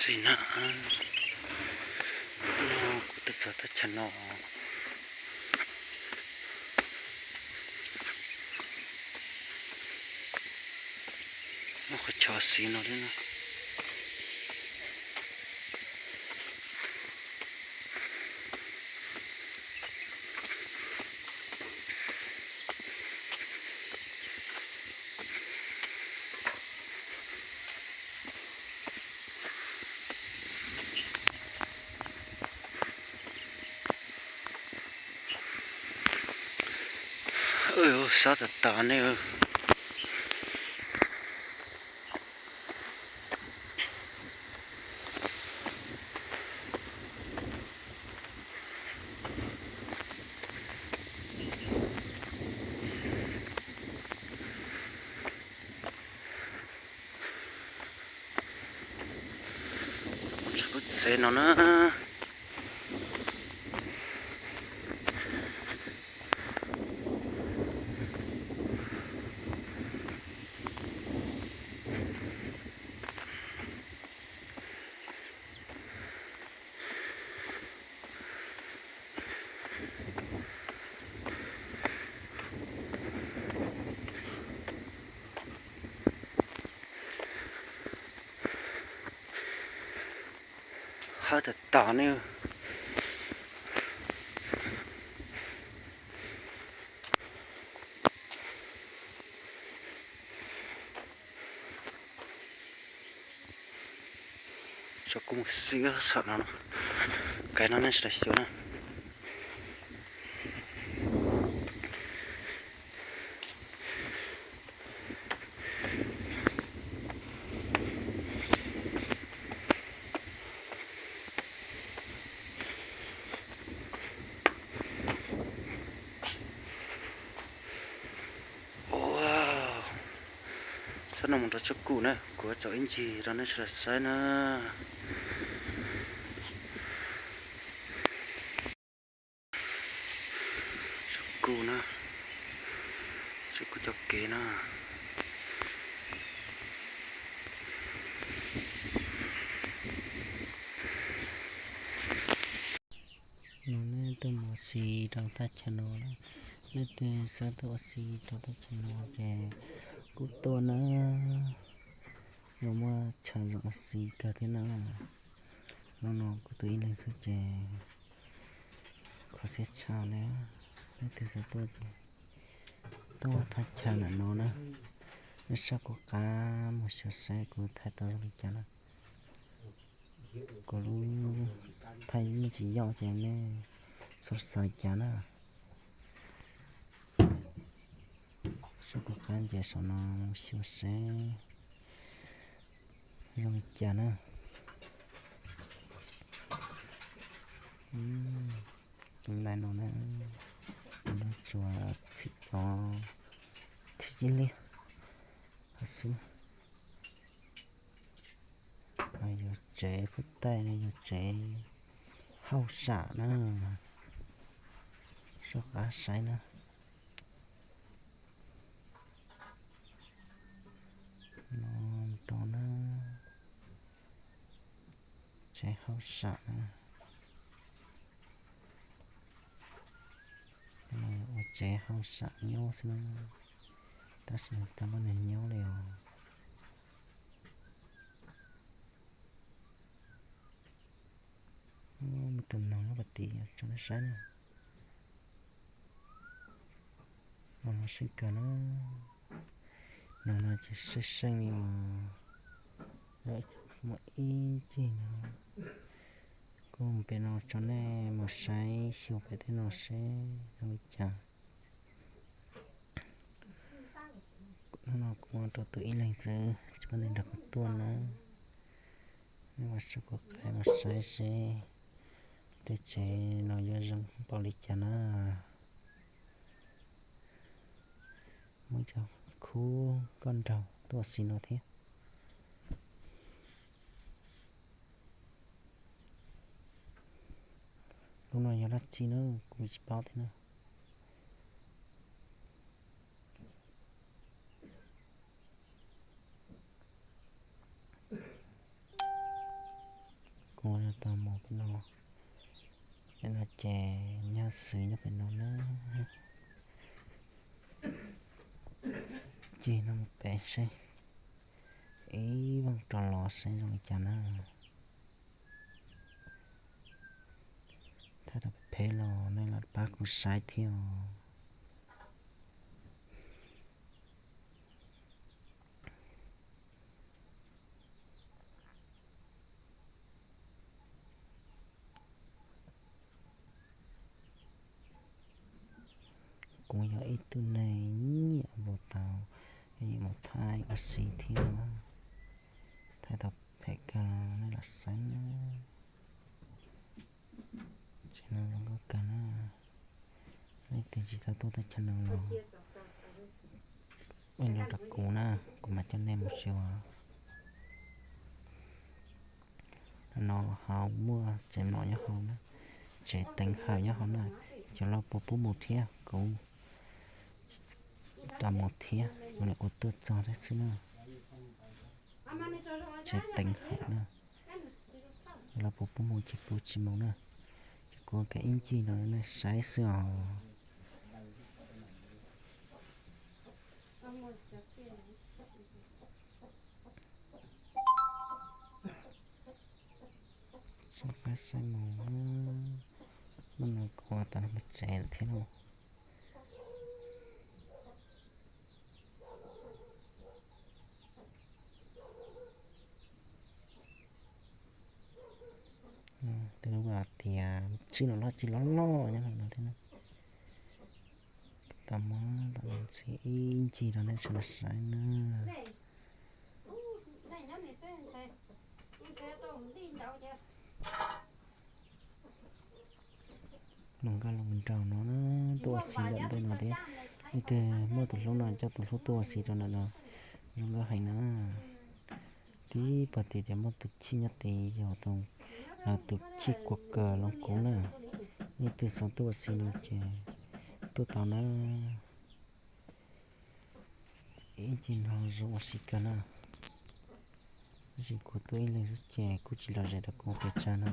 Xis na, no kuv twb txog thaj chaw no, muaj qhov chaw xis no thiab no. Sab tas tas ne. Lub tsev no na. Hawb tas tas ne. Tso kuv mus xib saum no, kais no nej sawv daws xyuas na. Sab no mus rau tsob kuj na, kuv tso ib ncig rau nej sawv daws saib na. Tsob kuj na, tsob kuj cov kev na. No nej tuaj mus ua si rau thaj chaw no na, nej twg xav tuaj ua si rau thaj chaw no ces kuj tuaj na, yuav muaj chaw zoo ua si kawg thiab na. Hnub no kuv tus ib leeg xwb ces khuv xim tshaj na. Nej twg xav tuaj ces tuaj thaj chaw ntawm no na, nej soj kuv qab mus xyuas saib kuv thaij tau zoo li cas na. Kuv lub thaij yeej tsis yoj ces nej txhob xav cas na. Soj kuv qab nce saum no mus xyuas saib zoo li cas na. Tus ntaiv no na, nws tsuas txhim cov thib ib liag xwb. No yog tsev pub taij, no yog tsev hauj sam na, soj qab saib na. No tau na, tsev hauj sam na. Ua tsev hauj sam nyob xwb na, tab sis tau muaj neeg nyob li os. Muaj tus noog nyob puag tid tso nej saib na. Noog no seej kawg na. Noog no ces seej seej li os. Muaj ib ceg no. Kuv mus pem no tso nej mus saib xyuas pem tej no seb zoo li cas. Hnub no kuv ua rau tus ib leeg xwb, tsis muaj neeg nrog kuv tuaj na. Nej ua soj kuv qab mus saib seb tej tsev no yuav zoo npaum li cas na. Muaj cov khub koj nraug tuaj ua si no thiab. Lub no yog dab tsi na kuv tsis paub thiab na. Tau mus pem no, pem no ces nyaj xwb nyob pem no na. Cig no mus pem seb, ib vooj rau los seb zoo li cas na. Thaij tau phem los nej los pab kuv saib thiab os. Kuv yog ib tug neeg nyiam npaum tau, nyiam mus thaij ua si thiab. Thaij tau phem kawg los nej los saib na. Tsev no zoo nkauj kawg na. Leej twg tsis tau tuaj teb chaws no los ua nco rau kuv na, kuv mam coj nej mus xyuas. No hauv muaj tsev mom nyob hauv na, tsev teev hawm nyob hauv na, cov laus puas pub mus thiab, kuv rov mus thiab, kuv niam kuv tuaj txog thiab xwb na. Tsev teev hawm na, cov laus puas pub mus ces kuv tsis mus na, ces kuv kav ib ncig no nej saib xwb os. Saib qab saib mus, hnub no kuv ua tau mus tsev lawm thiab lauj. Tej lub hais tias tswb los loj tsis loj loj nyob no thiab na. Tau muab tom ntxiv ib ncig rau nej sawv daws saib na. Lus nkauj lus nraug no na, tuaj ua si ntawm ntej no thiab. Leej twg muaj tus hlub no coj tus hlub tuaj ua si rau ntawm no, zoo nkauj heev na. Tib pog tias tias muaj tus chij nyob tid yog tus, tus chij kuas kawg los kuv na. Leej twg xav tuaj ua si no ces tuaj tau na. Ib ncig no zoo ua si kawg na. Tab sis kuv tuaj ib leeg xwb ces kuj tsis lom zem rau kuv pes tsawg no.